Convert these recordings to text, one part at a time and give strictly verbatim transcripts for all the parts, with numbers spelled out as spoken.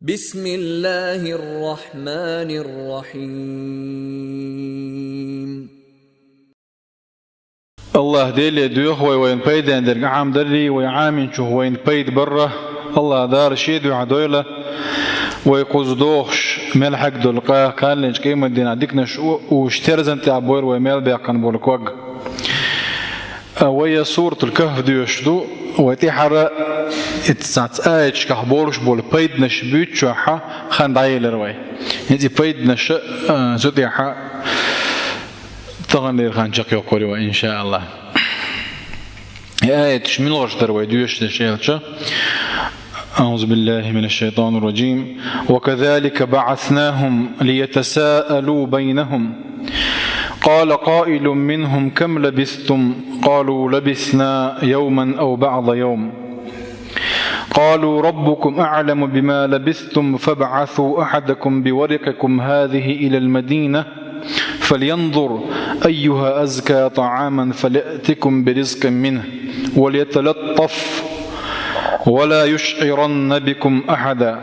بسم الله الرحمن الرحيم. АллахӀ Деле доьху вай вайна пайден дерг Ӏамадаррий, вай Ӏаминчух вайна пайда барра. АллахӀ Дала Шен дуьхьа дойла вай кхуза дохуш мел хьегна долу къа, кхаллинчу къематдийнахь диканаш у-, уш терзан тӀехь бойла вай мел баьккхина болу ког. А, вай я Суратул-Кахф доьшуш ду, вай тӀаьхьара и цхьацца аяташкахь болуш болу пайданаш буьйцучохь хан дӀаелира вай. ХӀинца и пайданаш, а, цу тӀехь таханлера хан чекхйоккхур ю вай, иншааллахӀ. И аяташ муьлхарш дара вай доьшуш дерш аьлча? أعوذ بالله من الشيطان الرجيم. وكذلك بعثناهم ليتساءلوا بينهم. قال قائل منهم: كم لبثتم؟ قالوا: لبثنا يوما أو بعض يوم. قالوا: ربكم أعلم بما لبثتم فابعثوا أحدكم بورقكم هذه إلى المدينة فلينظر أيها أزكى طعاما فليأتكم برزق منه وليتلطف ولا يشعرن بكم أحدا.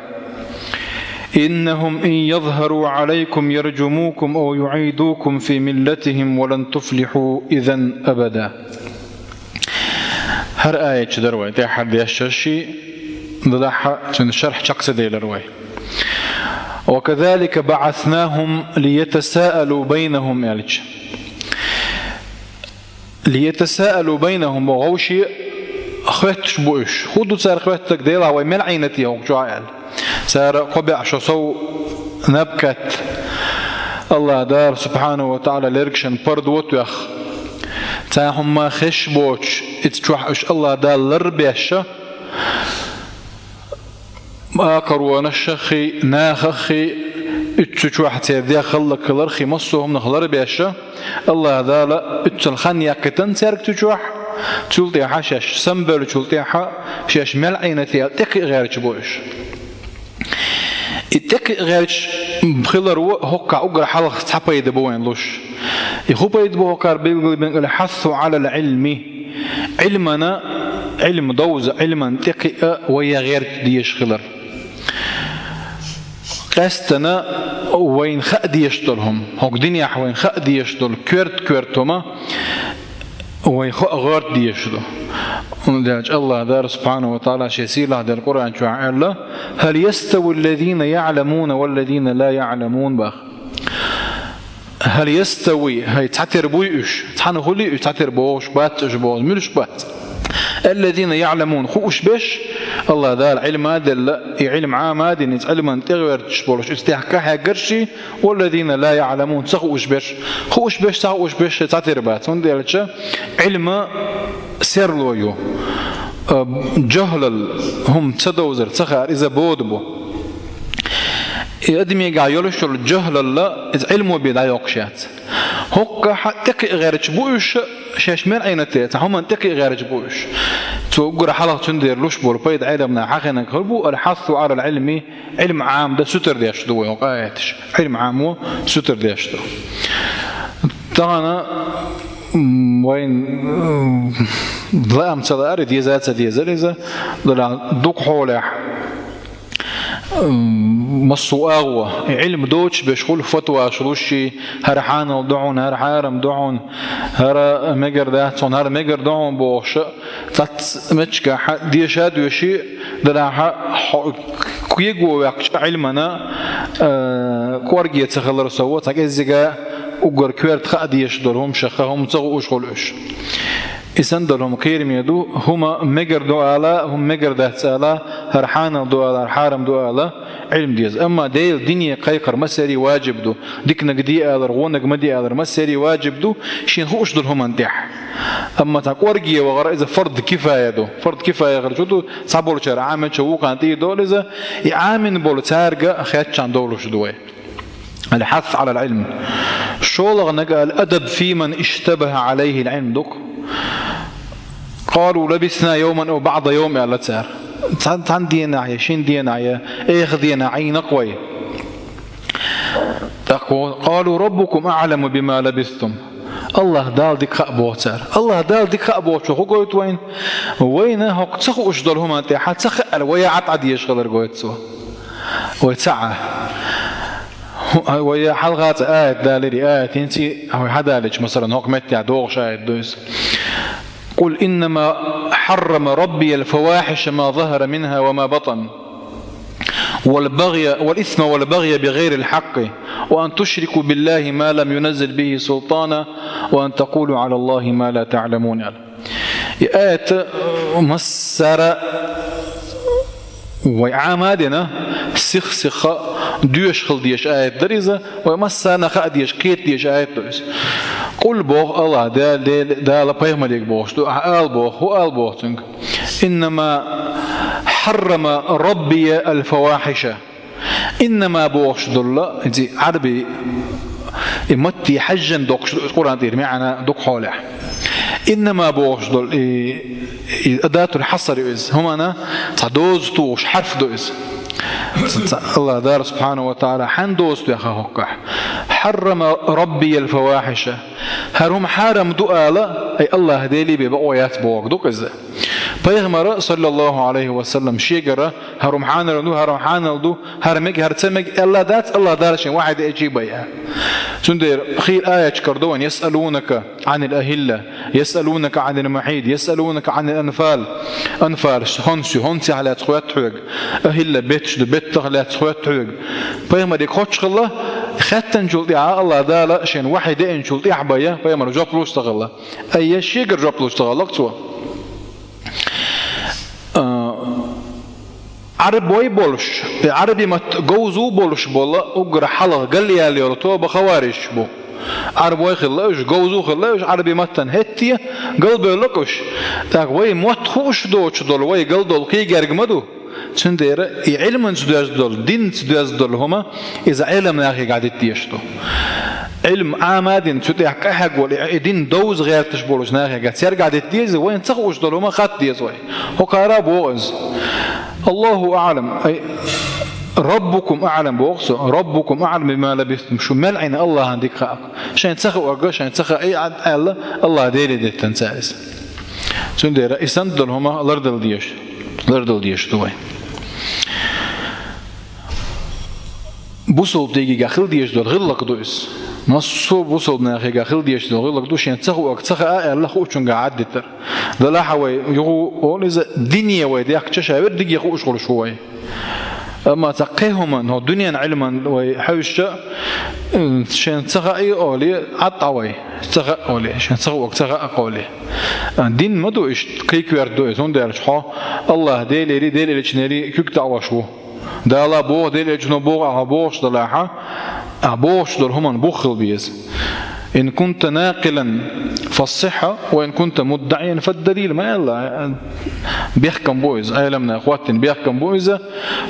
إنهم إن يظهروا عليكم يرجموكم أو يعيدوكم في ملتهم ولن تفلحوا إذا أبدا. ХӀара аят чу дара вай тӀаьхьара дешча ши, дадахьа цуьнан шархь чекх ца делира вай. وكذلك بعثناهم ليتساءلوا بينهم аьлча. ليتساءلوا بينهم, вовшийн хоьттуш бу уьш. ХӀун ду цара хоьттург, Дела, вай мел Ӏийнат ю хӀокху чохь аьлла. Цара кхо бӀе шо сов наб кхетта, АллахӀ Дала СубхьанахӀу ва ТаӀала лергашна пардо тоьхна, цхьа хӀума хезаш боцуш, иза чохь уьш АллахӀ Дала ларбеш, акхаронашаххий, нахаххий, уьццу чохь церан дегӀ хӀаллакьхиларххий, массо а хӀуманах ларбеш, АллахӀ Дала уьццул хан яьккхина цаьрга цу чохь, цул тӀаьхьа шаьш самабевллачул тӀаьхьа шаьш мел Ӏийнат ю аьлла тӀекхиа гӀерташ бу уьш. И тӀекхиа гӀерташ хиларо хӀокхахь уггар хьалха цхьа пайда бу вайна луш. И хӀун пайда бу хӀокхара билгалбина, الحث على العلم. Ӏилмана, Ӏилма довза, Ӏилмана тӀекхиа вай гӀерта дезаш хилар. Къаьстина вайна хаа дезаш долу хӀума, хӀокху динехь вайна хаа дезаш долу коьрта-коьрта хӀума вай хаа гӀерта дезаш ду. ХӀунда аьлча АллахӀ Дала СубхьанахӀу ва ТаӀала Шен сийлахь долчу Къуръан чохь аьлла: هل يستوي الذين يعلمون والذين لا يعلمون, бах. هل يستوي, хӀай, цхьатера буй уьш? Цхьаьна хуьлий уьш, цхьатера богӀуш бац уьш боху, муьлш бац? الذين يعلمون, хууш берш, АллахӀ Дала Ӏилма а делла, и Ӏилма Ӏама а дина, иза Ӏилмана тӀегӀерташ болуш, иза тӀехь кхахьеггарший, والذين لا يعلمون, ца хууш берш. Хууш берш, ца хууш берш цхьатера бац. ХӀунда аьлча Ӏилма серло ю. А, жахӀлал, хӀума ца довзар, ца хаар, иза бода бу. И адамегахь йолуш йолу жахӀлалла иза Ӏилмо бен дӀайоккхуш яц. ХӀокхахь тӀекхиа гӀерташ бу уьш, шаьш мел Ӏийнат ю, цхьа хӀуманна тӀекхиа гӀерташ бу уьш. Цо уггар хьалха цуьнан дера луш болу пайда Ӏеламнаха хьахийнарг хӀун бу, الحث على العلم, Ӏилма Ӏамадан сутара деш ду вай хӀокху аяташ. Ӏилма Ӏамо сутара деш ду. Тахана, м, вайн, м, лаам ца лаара, деза а ца дезара иза, дала дукха хьолехь, м, массо а агӀо, и Ӏилма доцуш берш хуьлу фатваш луш, хӀара хьанал ду хьуна, хӀара хьарам ду хьуна, хӀара мегар дац хьуна, хӀара мегар ду хьуна бохуш, цхьацца меттигашкахь деша а доьший, делахь хьо-, кхего ваьккхича Ӏилмана, э, кӀорге ца хилар сов, цхьа кӀеззига уггар коьрта хаа дезаш долу хӀума шаьш, хӀума ца хууш хуьлу уьш. И санна долу хӀума кхераме ду, хӀума мегар ду ала, хӀума мегар дац ала, хӀара хьанал ду ала, хӀара хьарам ду ала, Ӏилма деза. Амма Делан дине кхайкхар массаьрий важиб ду. Диканиг де алар, вониг ма де алар массаьрий важиб ду, шена хууш долу хӀуманна тӀехь. Амма цхьа кӀорге вахар иза фард кифая ду. Фард кифая хилча ду, цхьаболчара Ӏамийча вукхарна тӀе а долу иза, и Ӏамийна болу цаьрга хеттачарна долуш ду вай. الحث على العلم. ШолгӀаниг الأدب في من اشتبه عليه العلم ду-кх. قالوا لبثنا يوما أو بعض يوم аьлла цара. Цхьан, цхьана денахь я, шина денахь я, эха денахь Ӏийна-кх вай. ТӀаккха قالوا ربكم أعلم بما لبثتم. АллахӀ Дала дика хаа боху цара. АллахӀ Дала дика хаа бохучо хӀун гойту вайна? Вайна хӀокху ца хууш долу хӀуманна тӀехь ца хаьара, вай Ӏа тӀе дезаш хилар гойту цо. Вай цхьа а. Вай хьалха цхьа аят далири, аят хӀинца вай хьадалича, масалан, хӀокху меттехь догӀуш аят ду иза. قل إنما حرم ربي الفواحش ما ظهر منها وما بطن والبغي والإثم والبغي بغير الحق وأن تشركوا بالله ما لم ينزل به سلطانا وأن تقولوا على الله ما لا تعلمون. И аят, э, массара вай Ӏама а дина, сих-сиха доьшуш хила дезаш аят дара иза, вай массарна хаа дезаш, кхета дезаш аят ду иза. Къул боху Аллах, Дала, Дела, Дала пайхамарега бохуш ду, ахьа ала боху, хӀун ала боху цуьнга? Иннама хьаррама Раббия аль-фавахиша. Иннама бохуш долу, иза Ӏарби, и матте хьаьжжина доккхуш ду иза Къуръан тӀера маьӀна дукха хьолехь. Иннама бохуш долу, и, и адатуль хьаср ю иза. ХӀуманна цхьа доза тухуш хьарф ду иза. Ца, ца, Аллах Дала субхьанаху ва тааля хьан доза тоьхна хӀоккхахь? Хьаррама Раббиял фавахиша. ХӀара хӀума хьарам ду ала, ай Аллах Деле бен бакъо яц бохург ду-кх иза. Пайхамара, саллаллаху Ӏалайхи ва саллам, шегара хӀара хӀума хьанал ду, хӀара хьанал ду, хӀара мега, хӀара ца мега аьлла дац, Аллах Дала шен вахьи деъчий бен. Цундела хийла аяташ карадо вайна: «Ясъалунака Ӏанил ахилла, ясъалунака Ӏанил махьид, ясъалунака Ӏанил анфал». Анфал, хӀонс ю, хӀонсех лаьцна хоьтту хьоьга. Ахилла, бетташ ду, беттах лаьцна хоьтту хьоьга. Пайхамаре кхоччуш хилла, хаьттинчул тӀаьхьа Аллах Дала шен вахьи деъначул тӀаьхьа бен, пайхамар жоп луш ца хилла. Ай, я шегара жоп луш ца хилла-кх цо. А, Ӏарбой болуш, и Ӏарби матта говза болуш болу, уггар хьалха галъяьлла йолу тоба хаварижаш бу. Ӏарбой хилла уьш, говза хилла уьш, Ӏарби маттана хӀетте галбевлла-кх уьш. ТӀаккха вай мотт хууш доцуш долу, вай галдолу кхин герга ма ду. Цундела и Ӏилманца доьзна долу, динца доьзна долу хӀума, иза Ӏеламнахе дӀадитта дезаш ду. Ӏилма Ӏама а дина, цу тӀехь къахьегна волу, и дин довза гӀерташ болчу нахе, цаьрга дӀадитта деза, вайна ца хууш долу хӀума хатта деза вай. ХӀокхара боху иза. Аллаху аӀлам, ай, Раббукум аӀлам боху со, Раббукум аӀлам бима лабистум, шу мел Ӏийна Аллахана дика хаьа. Шайн ца хууш, шайн ца хаьа аьлла, Аллах Деле диттина ца иза. Цундела и санна долу хӀума лардала дезаш, лардала дезаш ду вай. Бусалба дегига хила дезаш долу гӀиллакх ду иза. Массо а бусалба нахега хила дезаш долу гӀиллакх ду, шен ца хууш, ца хаьа аьлла, хуучуьнга Ӏаддитар. Делахь а вай юха олу иза, дине вай дехкача ша верг диге хууш хуьлуш ву вай. Амма цхьа кхин хӀуманна, хӀо дуьненан Ӏилманна вай хьаьвсича, шен ца хаьа олий, Ӏад Ӏа вай, ца хаьа олий, шен ца хууш, ца хаьа олий. А, дин ма ду иштта, кхин коьрта ду иза, хӀунда аьлча хьо Аллах Делерий, Делан Элчанерий куьг таӀош ву. Дала боху, Делан Элчано боху, ахьа бохуш делахь а, ахьа бохуш долу хӀуманна бух хила беза. Ин кунта накъилан, фассихьа, ва ин кунта муддаӀиян, фаддалил, ма аьлла. Бехкам бу иза, Ӏеламнаха хӀоттийна бехкам бу иза.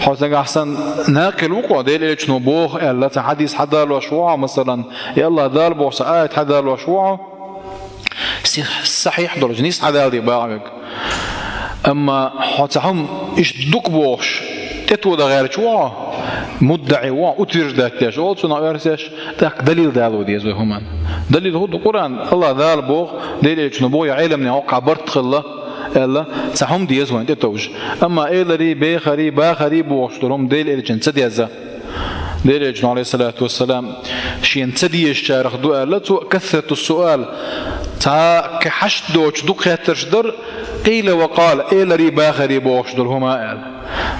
Хьо нагахь санна накъил ву-кх, Делан Элчано боху аьлла, цхьа хьадис хьадалош ву хьо, масалан, я Аллах Дала боху цхьа аят хьадалош ву хьо, сих-, сахьихь долчу нийса хьадала де бакъ верг. Амма хьо цхьа хӀума иштта ду-кх бохуш, тӀетоха гӀерташ ву хьо, муддаӀи ву хьо, утверждать деш олу цунах оьрсаша, тӀаккха далил дало деза вай хӀуманна. Далил хӀун ду? Къуръан, Аллах Дала боху, Делан Элчано боху, я Ӏеламнаха хӀокхахь барт хилла аьлла, цхьа хӀума деза вайна тӀетовжа. Амма эларий, бехарий, бахарий бохуш долу хӀума Делан Элчанна ца деза. Делан Элчано, Ӏалайхиссалату вассалам, шена ца дезачарах ду аьлла, цо кассату суал, цхьа кхин хьашт доцуш дукха хеттарш дар, къийла ва къала, эларий, бахарий бохуш долу хӀума аьлла.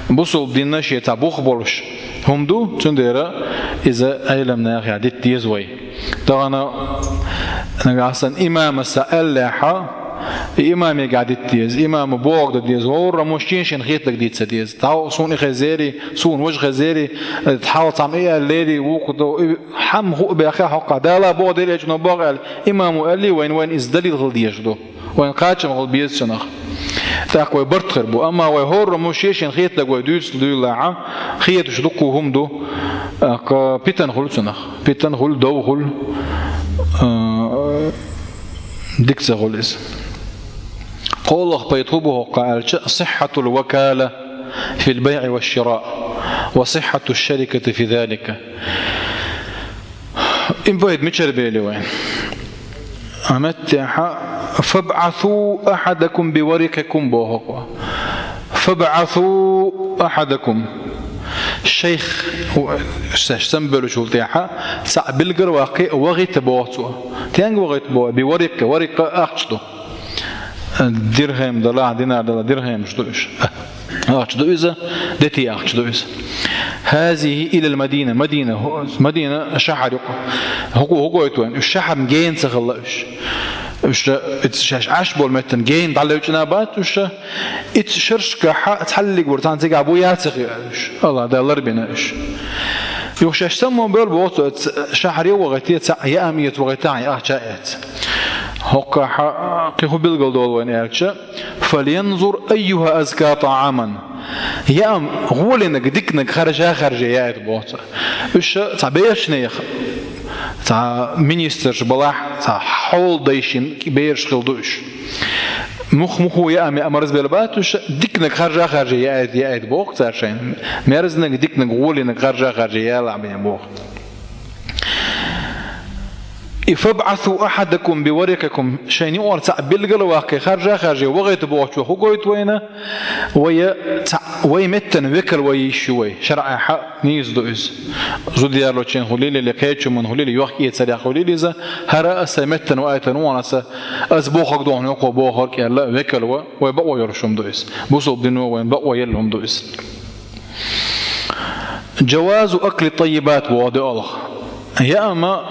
Бусалба динна шен цхьа бух болуш хӀума ду, цундела иза Ӏеламнаха дӀадитта деза вай. Тахана нагахь санна имамас аьллехь, и имаме дӀадитта деза, имамо бохург дан деза, хӀораммо шен-шен хетарг дийца деза. Тхьао суна и хезерий, суна важа хезерий, тхьао цхьамма и аьллерий, вукхо до, и хӀама хӀуъа бехе хьокхахь, Дала боху, Делан Элчано боху аьлла, имамо аьллий, вайна, вайна иза далил хила дезаш ду. Вайна кхачам хила беза цунах. ТӀаккха вай барт хир бу. Амма вай хӀораммо шен-шен хетарг вай дуьйцуш дуьйлахь, хеташ дуккха хӀума ду, тӀаккха питана хуьлу цунах. Питана хуьлу, дов хуьлу, а, дика ца хуьлу иза. КхоалгӀа пайда хӀун бу хӀокхахь аьлча, сихьхьатул вакала фил байъи ва шира, ва сихьхьату шарикати фи залика. И пайда мичара бели вай? А меттехь, «ФабӀасу ахьадакум биварикъикум», боху-кх. «ФабӀасу ахьадакум». Шайх, у-, шаьш самабоалачул тӀехьа, цхьаъ билгал ваккхий, вагӀийта боху цо. Стенга вагӀийта боху? Би варикъ, варикъ ахча ду. Дирхам далахь, динар далахь, дирхамаш ду уьш. Ахча ду иза, дети ахча ду иза. «Хазихи илал Мадина», Мадина, хӀу-, Мадина шахьар юкъа. ХӀу-, хӀу гойту вайн? Уьш шахьарна гена ца хилла уьш. Уьш, ица шаьш Ӏаш болу меттана гена дӀалевчӀина бац уьш. Ица шершкахьа цхьаллиг вара цхьаьна цигахь бу яцахь уьш. Аллах Дала ларбина уьш. Юха шаьш саммо бевлла боху цо, ица шахьаре вагӀийта, цхьаъ яам эца вагӀийта, ахча эца. ХӀокхахьа кхин хӀу билгал долу вайн аьлча, «Фалянзур айюха азка тааман». Яам гӀолинаг, диканаг харжа-харжа яийта боху цо. Уьш цхьа берашнех, цхьа министраш балахь, цхьа хьолдайшин бераш хила ду уьш. Мух-муху яам яа марзбелла бац уьш, диканаг харжа-харжа яийта, яийта боху цара шайна. Мерзанаг, диканаг, гӀолинаг харжа-харжа ялахь бен боху. И «фабӀасу ахьадакум биварикъикум», шайн юкъара цхьаъ билгал ваккхий, харжа-харжа вагӀийта бохучо хӀу гойту вайна, вай цхьаъ, вай меттана векал вай йиш ю вай. ШарӀехьа нийса ду иза. Зуда яьллачийн хуьлийла, кхечу хӀуманна хуьлийла, йохк-эцарехь хуьлийла иза, хӀара а сайн меттана ваийтина ву аса, аса бохург ду хьуна хӀокхо бохург аьлла, векал ван, вай бакъо йолуш хӀума ду иза. Бусалба дино вайн бакъо елла хӀума ду иза. «Джавазу акли таййибат» боху доьалгӀа. Яама,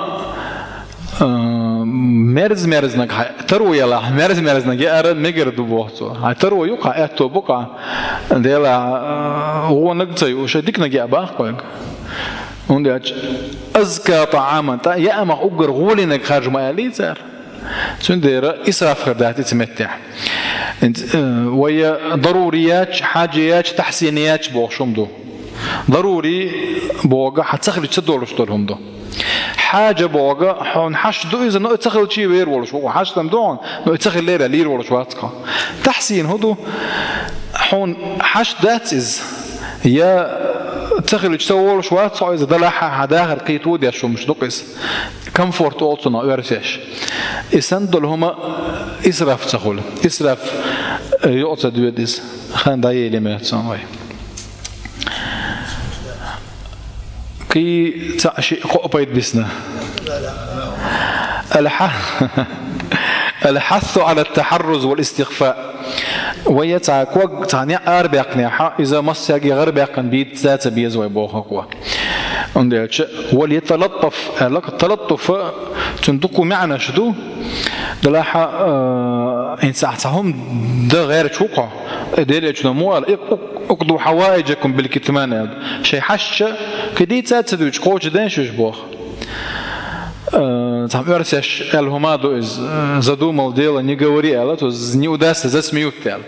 а, мерз-мерзанаг хьай, таро ялахь, мерз-мерзанаг яара мегар ду боху цо. Хьай таро ю-кх, хьан аьтто бу-кх, Дела, а, вонаг ца ю, шайн диканаг яа боху-кх вайга. ХӀунда аьлча, «азка тааман», тӀа яамах уггар гӀолинаг харжа ма аьллий цара. Цундела исраф хир дац ица меттехь. Инц-, э, вай дарурият, хьаджият, тахьсиният бохуш хӀума ду. Дарури боху хьан ца хилча ца долуш долу хӀума ду. Хьаджа боху хьуна хьашт ду иза, но и ца хилчий вер волуш ву. Хьашт-м ду хьуна, но и ца хиллера лийр волуш вац-кх. Тахьсин хӀун ду? Хьуна хьашт дац иза. Я ца хилча ца волуш вац хьо иза, далахь хьан дахар кхетадеш хӀумаш ду-кх иза. Комфорт олу цунах оьрсеш. И санна долу хӀума исраф ца хуьлу. Исраф, э, юкъа ца доьду иза. Хан дӀаели моьтту сан вай. Кхин цхьаъ шиъ кхоъ пайда бисна. Аль-хьа-, аль-хьассу Ӏала тахьарруз вал истихфа. Вай цхьа ког, цхьа неӀ арабаьккхинехь, иза массаьрга гӀарабаьккхина бийца ца беза вай боху хӀокхо. ХӀунда аьлча, «вал яталаттаф», аьлла, талаттуф, цуьнан дуккха маьӀнаш ду. Делахь, э, хӀинца ахь цхьа хӀума дан гӀерташ ву-кх хьо. Делан Элчано ма аьлла, «ик-, ик-, икъду хьаваиджакум бил китман», аьлла. Шайн хьашташ кхин дийца а ца дуьйцуш, кхочушден шуьш боху. Э, цхьана оьрсеш аьлла хӀума ду иза, э, «задумал дело, не говори», аьлла, то есть «не удастся, засмеют» аьлла.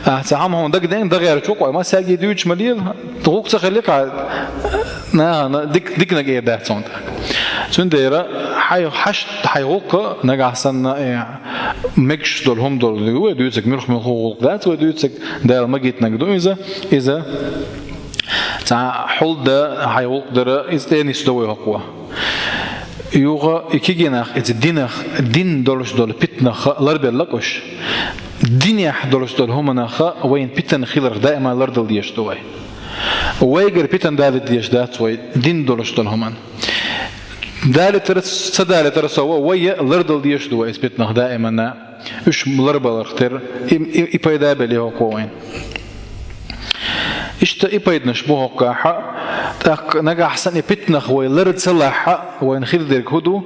Ахь цхьа хӀума хьуна дагадеана, дан гӀерташ ву-кх хьо, массаьрга дуьйцуш ма лела, гӀуллакх ца хилла-кх, нахана дик-, диканаг эр дац хьуна тӀаккха. Цундела хьайн хьашт, хьайн гӀуллакх нагахь санна, э, мегаш долу хӀума долу ду вай дуьйцург, муьлх-муьлхха гӀуллакх дац вай дуьйцург, Дала магийтинарг ду иза, иза цхьа хьулда, хьайн гӀуллакх дара, иза тӀе нисдо вай хӀокхо. Юха и кегий нах, иза динах, дин долуш долу питанах ларбелла-кх уьш. Динехь долуш долу хӀуманах вайна питана хиларх даима лардала дезаш ду вай. Вайгара питана далийта дезаш дац вай дин долуш долу хӀуманна. Далийтарца, ца далийтарца а вай лардала дезаш ду вай иза питанах даимана. Уьш ларбаларх тера, и, и, и пайда белли хӀокхо вайна. Иштта и пайданаш бу хӀокхахьа, тӀаккха нагахь санна и питанах вай лар ца лахьа, вайна хир дерг хӀун ду?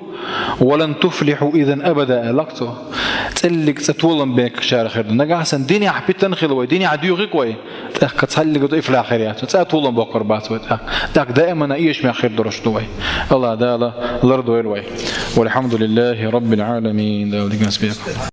«Ва лан туфлихьу изан абада», аьлла-кх цо. ЦӀеллиг цӀа толам беккхачарах хир ду. Нагахь санна динехь питана хила вай, динехь дуьйхи-кх вай, тӀаккха цхьаллиг а ду ифлах хир яц. ЦӀа толам боккхур бац вай тӀаккха. ТӀаккха даимана эшамех хир долуш ду вай. Аллах Дала лардойла вай. Валхьамдулиллахи Раббил Ӏаламин. Дала диканца бекъа.